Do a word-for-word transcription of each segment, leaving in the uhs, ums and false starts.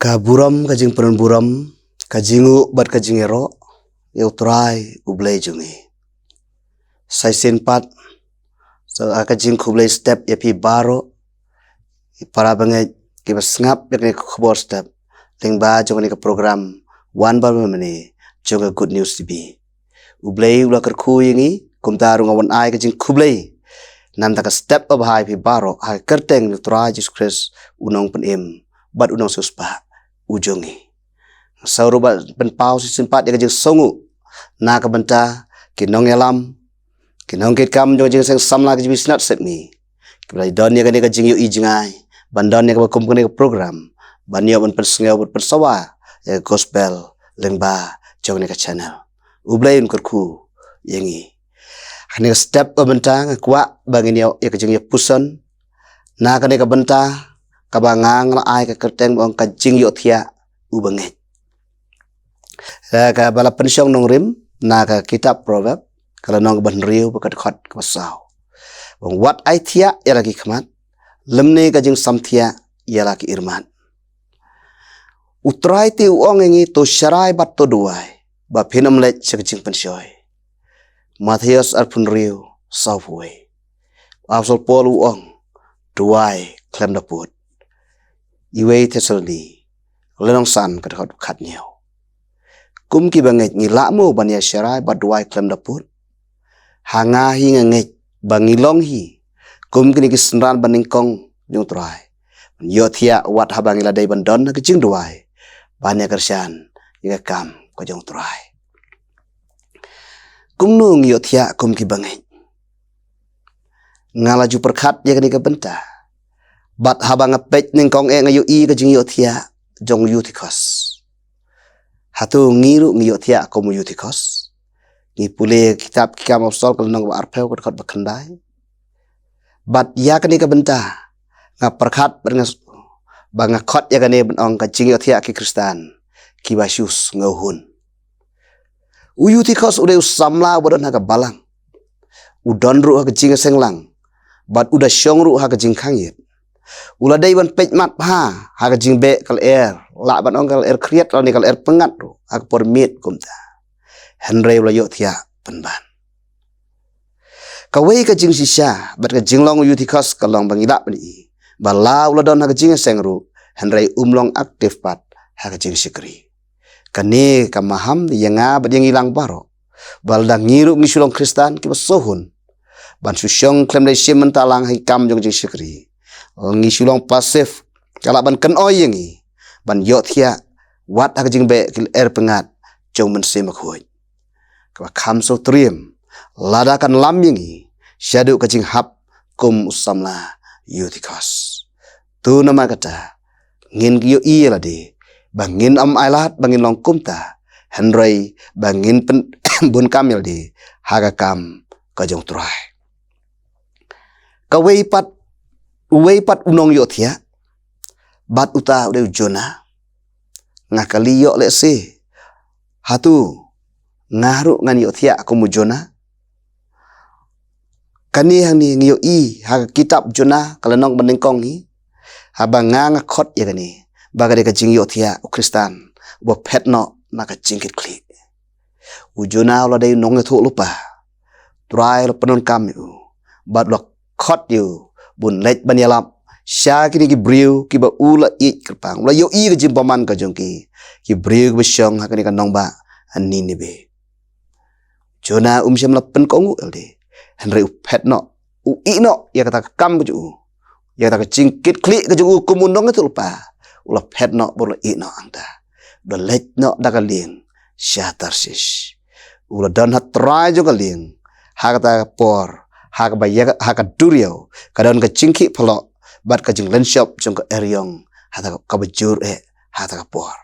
Ka burom, ka jingpynburom, ka jinguh bad ka jingïaroh ïa U Trai U Blei jong ngi. Sa shisien pat, sa ka jingkhublei step ïa phi baroh, ïa para bangeit kiba sngap ïa kane ka khubor step lyngba jong kane ka program Wan Ban Mane jong ka Good News T V. U Blei u la kyrkhu ïa ngi, kumta ruh nga wan ai ka jingkhublei namar ka step ba bha ïa phi baroh ha ka kyrteng U Trai Jisu Khrist, U Nongpynim bad U Nongsiewspah u jong ngi. Sa ruh ban pynpaw shisien pat ïa ka jingsngewnguh na ka bynta ki nongïalam, ki nongkitkam jong ka jingïaseng samla ka G B C Synod Sepngi, kiba la don ïa kane ka jingïohi jngai ban don ïa kaba kum kane ka program, ban ïoh ban pynsngew bad pynsawa ïa ka gospel lyngba jong kane ka channel. U Blei un kyrkhu ïa ngi. Kane ka step ba mynta nga kwah ba ngin ïoh ïa ka jingïapuson na kane ka bynta kaba nga la ai ka kyrteng ba ong ka jingïohthiah u bangeit. Eh, kaba la pynshong nongrim na ka kitab Proverb, ka lynnong kaba hynriew bad ka dkhot kaba saw. Ba ong, wat ai thiah ïa la ki khmat, lymne ka jingsamthiah ïa la ki irmat. U Trai te u ong ïa ngi, to sharai bad to duwai, ba phin ym leit sha ka jingpynshoi. Mathaios arphew hynriew, saw phew wei. U Apostol Paul u ong, duwai khlem da pud. Iwei Thessaloni, lynnong san, ka dkhot khathynñiew. Kum ki bangeit ngi lah mo ban ïa sharai bad duwai khlem da pud? Ha nga hi nga ngeit ba ngi long hi kum kine ki synran ba nyngkong jong U Trai, ban ïohthiah wat haba ngi la dei ban don ha ka jingduwai ban ïa kyrshan ïa ka kam ka jong U Trai. Kumno ngi ïohthiah kum ki bangeit? Nga la ju pyrkhat ïa kane ka bynta, bad haba nga peit nyngkong eh nga ïohi ka jingïohthiah jong u Eutychus. Hato ngi ruh ngi ïohthiah kum u Eutychus? Ngi pule kitab Ki Kam Apostol, ka lynnong ba arphew, ka dkhot ba khyndai. Bad ïa kane ka bynta nga pyrkhat bad nga s-, ba nga khot ïa kane ban ong ka jingïohthiah ki Khristan kiba shu sngewhun. U Eutychus u dei u samla uba don ha ka balang. U don ruh ha ka jingseng lang, bad u da shong ruh ha ka jingkhang ïit. U la dei ban peit mat bha ha ka jingbeh ka lyer, lah ban ong ka lyer khriat lane ka lyer pyngngad ruh ha ka por miet kumta. Hynrei u la ïohthiah pynban. Kawei ka jingshisha bad ka jinglong u Eutychus ka long ba ngi lah ban i ba la u la don ha ka jingseng ruh, hynrei um long active pat ha ka jingshakri. Kane ka maham ïa nga bad ïa ngi lang baroh, ba lada ngi ruh ngi shu long Khristan kiba sngewhun, ban shu shong khlem da shim bynta lang ha ki kam jong jingshakri, ngi shu long passive, ka lah ban kynoi ïa ngi ban ïohthiah wat ha ka jingbeh ki lyer pyngngad jong u Mynsiem Bakhuid, kaba kham sngewtriem lada kan lam ïa ngi shaduh ka jinghap kum u samla Eutychus. To namar kata, ngin ïohi ïa lade ba ngin ym ailad ba ngin long kumta, hynrei ba ngin pyn-, bun kam ïa lade ha ka kam ka jong U Trai. Kawei pat, uwei pat u nongïohthiah, bad uta u dei u Jonah. Nga kylli ïoh lehse, hato nga ruh ngan ïohthiah kum u Jonah? Kane hangne ngi ïohi ha ka kitab Jonah ka lynnong ba nyngkong hi, haba nga nga khot ïa kane ba ka dei ka jingïohthiah u Khristan uba phet noh na ka jingkitkhlieh. U Jonah u la dei u nongïathuhlypa. U Trai u la pyndonkam ïa u bad u la khot ïa u ban leit ban ïalap sha kine ki briew kiba u la ïeit kyrpang, u la ïohi ka jingbymman ka jong ki, ki briew kiba shong ha kane ka nongbah Nineveh. Jonah um shym la pynkohnguh ïa lade, hynrei u phet noh, u ïeh noh ïa kata ka kam ka jong u, ïa kata ka jingkitkhlieh ka jong u kum u nongïathuhlypa. U la phet noh bad u la ïeh noh hangta. U la leit noh da ka lieng sha Tarshish. U la don ha trai jong ka lieng ha kata ka por, ha kaba ïa ka, ha ka duriaw ka don ka jingkhih phylla bad ka jinglynshop jong ka eriong ha kata kaba jur eh ha kata ka por.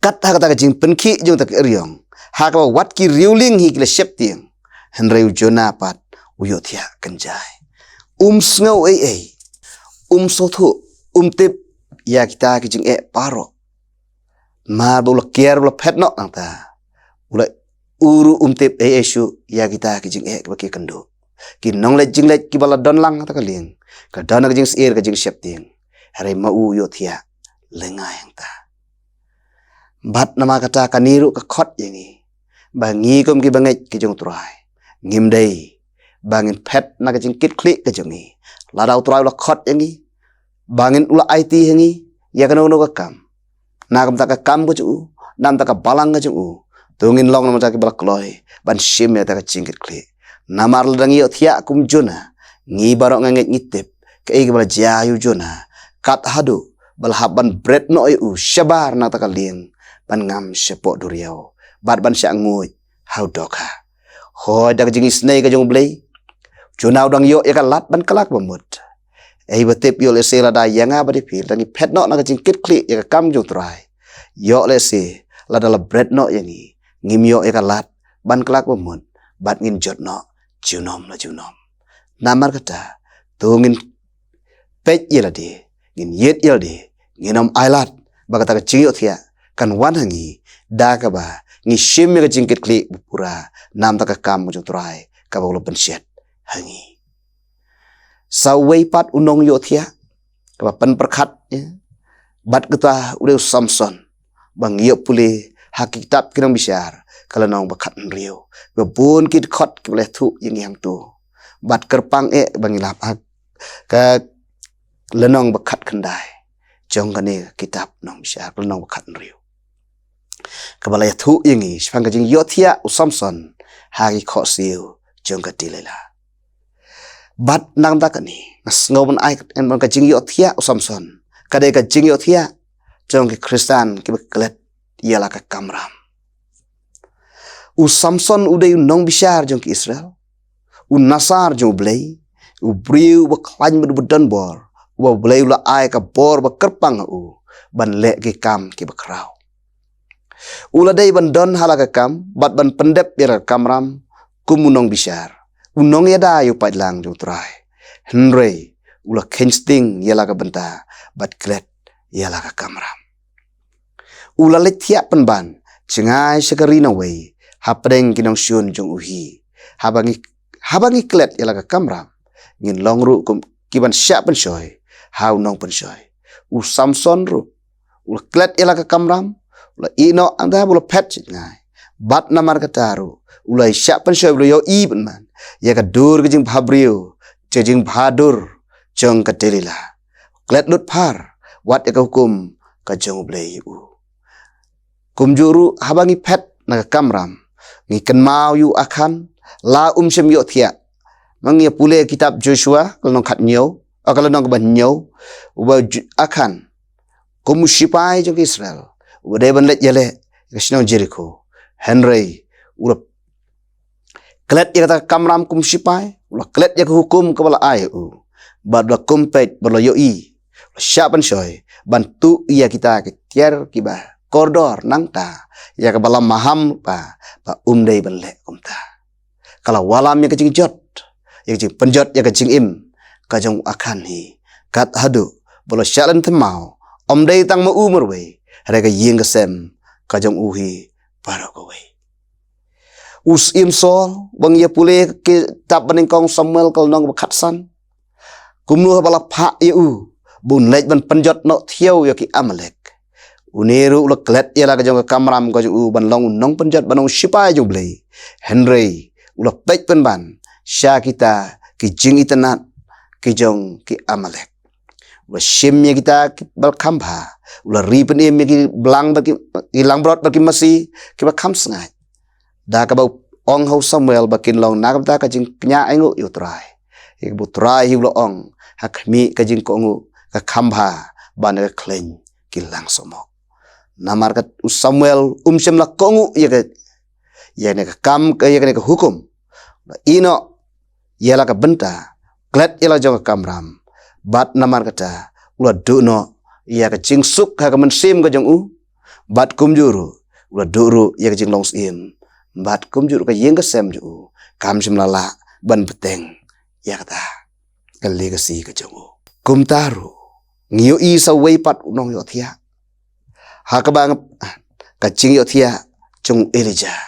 Kat ha kata ka jingpynkhih jong kata ka eriong, ha kaba wat ki riewlieng hi ki la sheptieng, hynrei u Jonah pat u ïohthiah kynjai. Um sngew ei ei, um sngewthuh, um tip ïa kita ki jingeh baroh. Namar ba u la kiar, u la phet noh nangta, u la, u ruh um tip ei ei shuh ïa kita ki jingeh kiba ki kynduh. Ki nongleit jingleit kiba la don lang ha kata ka lieng, ka don ka jingsyier, ka jingsheptieng. Hynrei ma u u ïohthiah lyngngai hangta. Bad namar kata kane ruh ka khot ïa ngi ba ngi kum ki bangeit ki jong U Trai ngim dei ba ngin phet na ka jingkitkhlieh ka jong ngi. Lada U Trai u la khot ïa ngi ba ngin, u la aiti ha ngi ïa kano kano ka kam, na ka bynta ka kam ka jong u, na ka bynta ka balang ka jong u, to ngin long namar ki ba la kloi ban shim ïa kata ka jingkitkhlieh. Namar lada ngi ïohthiah kum Jonah, ngi baroh nga ngeit ngi tip kaei kaba la jia ïa u Jonah, kat haduh ba la hap ban bret noh ïa u shabar na kata ka lieng ban ngam shapoh duriaw bad ban shah nguid ha u dohkha. Hooid, da ka jingisynei ka jong U Blei, Jonah u dang ïoh ïa ka lad ban kylla kaba mut. Ei ba tip, ïoh lehse lada ïa nga bad ïa phi, lada ngi phet noh na ka jingkitkhlieh ïa ka kam jong U Trai, ïoh lehse lada la bret noh ïa ngi, ngim ïoh ïa ka lad ban kylla kaba mut bad ngin jot noh junom la junom. Namar kata, to ngin peit ïa lade, ngin ïeit ïa lade, ngin ym ailad ba kata ka jingïohthiah kan wan ha ngi da kaba ngi shim ïa ka jingkitkhlieh ba pura na ka bynta ka kam ka jong U Trai kaba u la pynshet ha ngi. Sa uwei pat u nongïohthiah kaba pynpyrkhat ïa bad kata u dei u Samson, ba ngi ïoh pule ha kitab ki Nongbishar ka lynnong ba khathynriew. Ba bun ki dkhot kiba la ïathuh ïa ngi hangto, bad kyrpang eh ba ngin lap ha ka lynnong ba khatkhyndai jong kane ka kitab Nongbishar, ka lynnong ba khathynriew, kaba la ïathuh ïa ngi shaphang ka jingïohthiah u Samson ha ki khohsiew jong ka Delilah. Bad na ka bynta kane nga sngew ban ai ka jingïohthiah u Samson ka dei ka jingïohthiah jong ki Khristan kiba klet ïa la ka kamram. U Samson u dei u nongbishar jong ki Israel, u nasar jong U Blei, u briew uba khlaiñ bad uba don bor, uba U Blei u la ai ka bor ba kyrpang ha u ban leh ki kam kiba khraw. U la dei ban don ha la ka kam bad ban pyndep ïa la ka kamram kum u nongbishar, u nongïada ïa u paidlang jong U Trai. Hynrei u la kheiñ sting ïa la ka bynta bad klet ïa la ka kamram. U la leit thiah pynban jngai sha ka ri nongwei hapdeng ki nongshun jong u hi. Haba ngi, haba ngi klet ïa la ka kamram, ngin long ruh kum ki ban shah pynshoi ha u nongpynshoi. U Samson ruh u la klet ïa la ka kamram, u la ïeh noh hangta bad u la phet jngai. Bad namar kata ruh u la shah pynshoi, u la ïohi pynban ïa ka dur ka jingbhabriew, ka jingbhadur jong ka Delilah. Klet lut phar wat ïa ka hukum ka jong U Blei ïa u. Kumjuh ruh haba ngi phet na ka kamram, ngi kynmaw ïa u Akhan, la um shym ïohthiah. Ma ngi ïa pule kitab Joshua ka lynnong khathynñiew, ka lynnong kaba hynñiew, uba Ju-, Akhan kum u shipai jong ki Israel uba dei ban leit ïaleh ïa ka shnong Jerikho. Hynrei u la klet ïa kata ka kamram kum shipai, u la klet ïa ka hukum kaba la ai u. Bad u la kum peit bad u la ïohi, u la shah pynshoi ban tuh ïa kita ki tiar kiba kordor nangta ïa kaba la maham ba, ba um dei ban leh kumta. Ka la wallam ïa ka jingjot, ïa ka jingpynjot ïa ka jingim ka jong u Akhan hi, kat haduh ba u la shah lynthem maw, ym dei tang ma u marwei, hynrei ka ïing ka sem ka jong u hi baroh kawei. U Syiem Saul, ba ngi ïa pule kitab banyngkong Samuel ka lynnong ba khatsan, kumno haba la phah ïa u ba un leit ban pynjot noh thiaw ïa ki Amalek, une ruh u la klet ïa la ka jong ka kamram ka jong u ban long u nongpynjot, ban long u shipai jong U Blei. Hynrei u la peit pynban sha kita ki jingitynnad ki jong ki Amalek. U la shim ïa kita ki ba la kham bha, u la ri pynim ïa ki blang bad ki, ki langbrot bad ki masi kiba kham sngaid. Da kaba u ong ha u Samuel ba kin long na ka bynta ka jingkñia ainguh ïa U Trai, ïa kaba U Trai hi u la ong, ha khmih ka jingkohnguh ka kham bha ban ïa ka khleiñ ki langsohmok. Namar ka u Samuel um shym la kohnguh ïa ka, ïa kane ka kam, ïa kane ka hukum. U la ïeh noh ïa la ka bynta, klet ïa la jong ka kamram. Bad namar kata u la duh noh ïa ka jingsuk ha ka mynsiem ka jong u. Bad kumjuh ruh u la duh ruh ïa ka jinglong syiem. Bad kumjuh ruh ka ïing ka sem jong u kam shym la lah ban bteng ïa kata ka legacy ka jong u. Kumta ruh ngi ïohi sa uwei pat u nongïohthiah ha kaba, ka jingïohthiah jong u Elijah.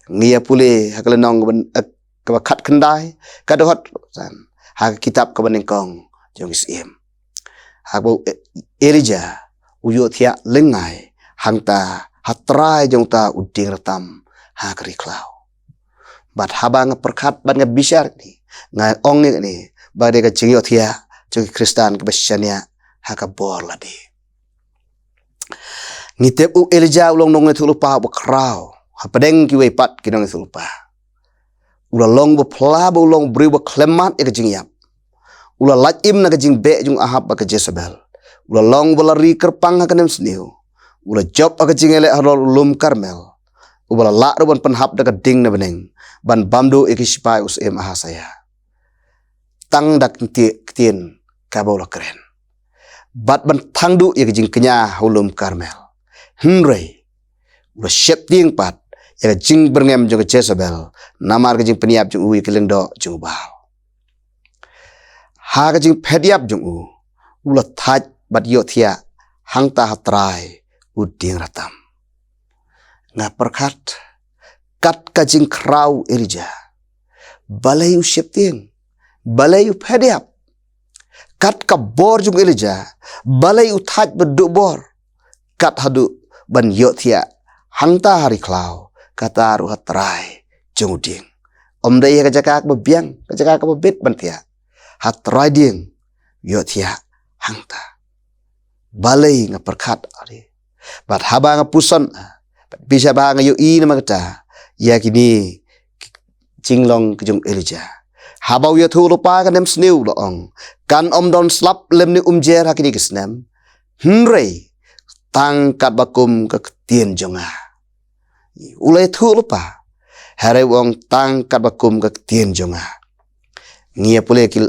Ngi ïa pule ha ka lynnong kaba, eh, kaba khatkhyndai, ka dkhot san, ha ka kitab kaba nyngkong jong ki Syiem. Ha kaba u E-, Elijah u ïohthiah lyngngai hangta ha trai jong uta u dieng ratam ha ka ri khlaw. Bad haba nga pyrkhat bad nga bishar ïa kane, nga ong ïa kane ba ka dei ka jingïohthiah jong ki Khristan kiba shaniah ha ka bor lade. Ngi tip u Elijah u long nongïathuhlypa uba khraw hapdeng kiwei pat ki nongïathuhlypa. U la long uba pla ba u long u briew uba khlem mad ïa ka jingïap. U la lait im na ka jingbeh jong u Ahab bad ka Jezebel. U la long uba la ri kyrpang ha ka nemsniew. U la jop ha ka jingïaleh halor u lum Karmel, uba la lah ruh ban pynhap da ka ding na bneng ban bam duh ïa ki sipai u syiem Ahasaya. Tang da ka ktien kaba u la kren bad ban thang duh ïa ka jingkñia ha u lum Karmel. Hynrei u la sheptieng pat ïa ka jingbyrngem jong ka Jezebel namar ka jingpynïap jong u ïa ki lyngdoh jong u Baal. Ha ka jingphet ïap jong u, u la thait bad ïohthiah hangta ha trai u dieng ratam. Nga pyrkhat, kat ka jingkhraw u Elijah, balei u sheptieng, balei u phet ïap? Kat ka bor jong u Elijah, balei u thait bad duh bor? Kat haduh ban ïohthiah hangta ha ri khlaw, kata ruh ha trai jong u dieng. Ym dei ha ka jaka kaba biang, ka jaka kaba bit ban thiah. Ha trai dieng, ïohthiah hangta. Balei? Nga pyrkhat ari. Bad haba nga puson, bad bishar ba nga ïohi namar kata ïa kine ki jinglong ki jong u Elijah. Haba u ïathuhlypa ka nemsniew u la ong, kan ym don slap lymne umjer ha kine ki snem, hynrei tang katba kum ka ktien jong nga. U la ïathuhlypa, hynrei u ong tang katba kum ka ktien jong nga. Ngi ïa pule ki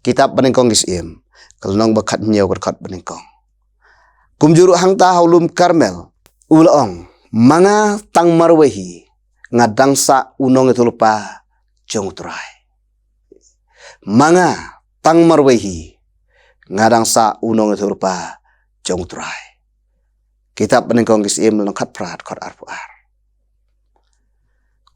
kitab Banyngkong ki Syiem, ka lynnong ba khathynñiew, ka dkhot banyngkong. Kumjuh ruh hangta ha u lum Karmel, u la ong, ma nga tang marwei hi nga dang sah u nongïathuhlypa jong u Trai. Ma nga tang marwei hi nga dang sah u nongïathuhlypa jong u Trai. Kitab Banyngkong ki Syiem lynnong khatphra, dkhot arphew ar.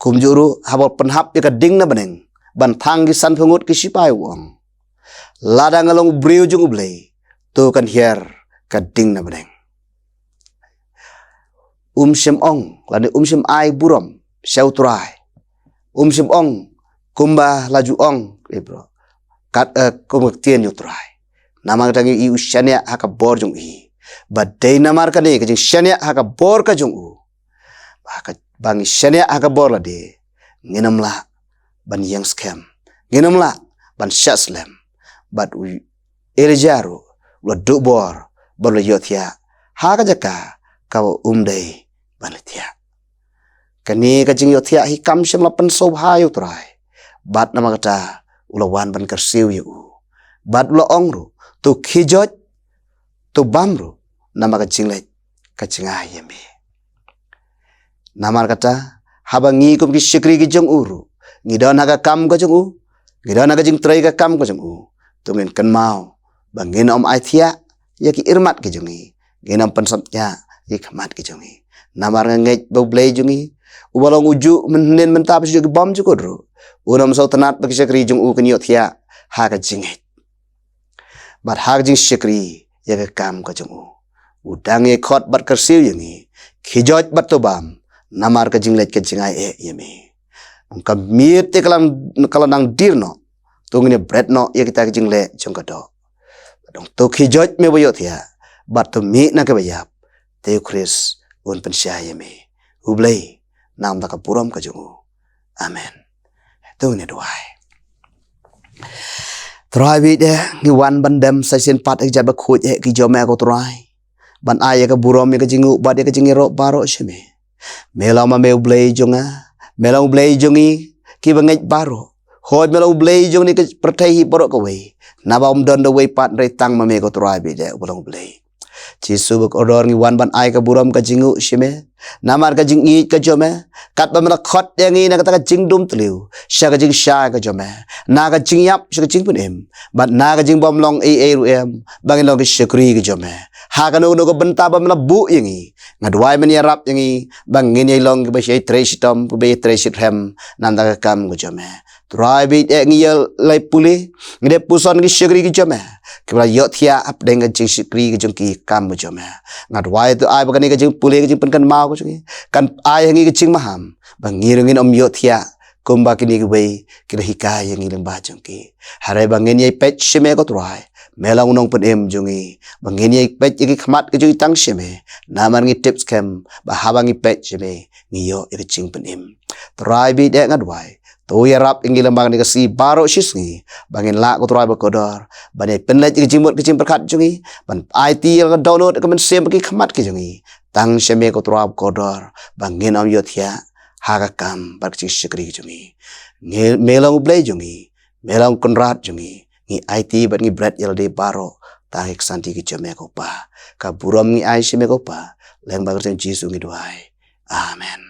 Kumjuh ruh haba u pynhap ïa ka ding na bneng ban thang ki sanphew ngut ki sipai u ong, lada nga long u briew jong U Blei, to kan hiar ka ding na bneng. Um shym ong lane um shym ai burom sha u Trai. Um shym ong kumba la ju ong, eh bro, kat, eh, kum ka ktien jong u Trai. Namar kata ngi ïohi u shaniah ha ka bor jong u. Ba dei namar kane ka jingshaniah ha ka bor ka jong u, ba ka, ba ngi shaniah ha ka bor lade, ngin ym lah ban ïeng skhem, ngin ym lah ban shah slem. Bad u Elijah ruh u la duh bor bad u la ïohthiah ha ka jaka kaba um dei ban ïohthiah. Kane ka jingïohthiah hi kam shym la pynsngewbha ïa u Trai, bad namar kata u la wan ban kyrsiew ïa u. Bad u la ong ruh, to khie joit, to bam ruh, namar ka jingleit ka jngai ïa me. Namar kata, haba ngi kum ki shakri ki jong u ruh ngi don ha ka kam ka jong u, ngi don ha ka jingtrei ka kam ka jong u, to ngin kynmaw ba ngin ym ai thiah ïa ki imat ki jong ngi, ngin ym pynsamñiah ïa ki khmat ki jong ngi. Namar nga ngeit ba U Blei jong ngi, uba long u juh mynhynnin mynta bad sha ki bymjukut ruh, un ym sngewtynnad ba ki shakri jong u kin ïohthiah ha ka jingngeit bad ha ka jingshakri ïa ka kam ka jong u. U dang ïai khot bad kyrsiew ïa ngi, khie joit bad to bam, namar ka jingleit ka jngai eh ïa me. Ong ka miet te ka la, ka la nang dier noh, to ngin ïa bret noh ïa kita ki jingleh jong ka doh. Bad ong to khie joit me ba ïohthiah, bad to mih na kiba ïap, te U Khrist un pynshai ïa me. U Blei, nam da ka burom ka jong u. Amen. To ngin ïa duwai. Trai baieit, ngi wan ban dem sa shisien pat ïa ka jait ba khuid eh ki jong me ko Trai, ban ai ïa ka burom, ïa ka jingnguh bad ïa ka jingïaroh baroh sha me. Me long ma me U Blei jong nga, me long U Blei jong ngi kiba ngeit baroh. Hooid, me long U Blei jong kane ka pyrthei hi baroh kawei, naba ym don da uwei pat, hynrei tang ma me ko Trai baieit uba long U Blei. Jisu bakordor, ngi wan ban ai ka burom ka jingnguh sha me namar ka jingïeit ka jong me, katba me la khot ïa ngi na kata ka jingdum tliw sha ka jingshai ka jong me, na ka jingïap sha ka jingpynim, bad na ka jingbymlong ei ei ruh em, ba ngin long ki shakri ki jong me. Ha kano kano ka bynta ba me la buh ïa ngi, nga duwai men ïarap ïa ngi ba ngin ïai long kiba shai trei shitom, kiba ïai trei shitrhem na ka bynta ka kam ka jong me. Trai baieit, ngi ïa leit pule, ngi dei puson ki shakri ki jong me. kiba la ïohthiah hapdeng ka jingshakri ka jong ki kam ka jong me. Nga duwai to ai ba kane ka jingpule ka jingpynkynmaw ka jong ngi kan ai ha ngi ka jingmaham ba ngi ruh ngin ym ïohthiah kumba kine kiwei ki la hikai ïa ngi lyngba jong ki. Hynrei ba ngin ïai peit sha me ko Trai, me long u nongpynim jong ngi, ba ngin ïai peit ïa ki khmat ka jong ngi tang sha me, namar ngi tip skhem ba haba ngi peit sha me ngi ïoh ïa ka jingpynim. Trai Blei, nga duwai to ïarap ïa ngi lyngba kane ka sngi baroh shi sngi ba ngin lah ko Trai ba kordor ban ïai pynleit ïa ka jingmut ka jingpyrkhat jong ngi, ban aiti ïa ka dohnud ka mynsiem bad ki khmat ki jong ngi tang sha me ko Trai ba kordor, ba ngin ym ïohthiah ha ka kam bad ka jingshakri jong ngi. Ngi, me long U Blei jong ngi, me long U Kynrad jong ngi. Ngi aiti bad ngi bret ïa lade baroh tang ha ka santi ka jong me ko Pa. Ka burom ngi ai sha me ko Pa, lyngba ka kyrteng Jisu ngi duwai. Amen.